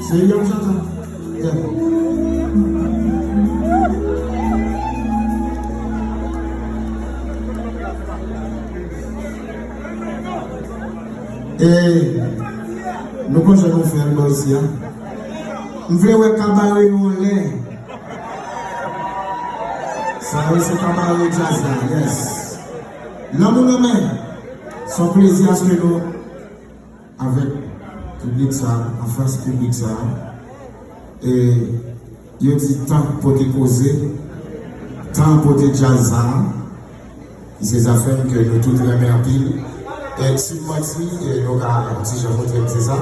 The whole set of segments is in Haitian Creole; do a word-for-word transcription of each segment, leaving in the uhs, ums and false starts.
Se yon jantan. Yeah. E nou konn jan nou fè l bò isi a. M vle wè kabare nou anlè. Sa yo se kabare djaz la, yes. Lanmou nan men. Se yon plezi aske nou avèk piblik sa, anfas piblik sa. E yo di tan pote koze, tan pote djaz sa. Se zafè m ke nou tout renmen anpil. E si m manti, e nou ka yon ti jan montre m se sa.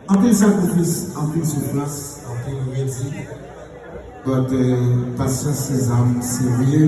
Anpil sakrifis, anpil soufrans, anpil redi. But, euh, pasyans se zam serye.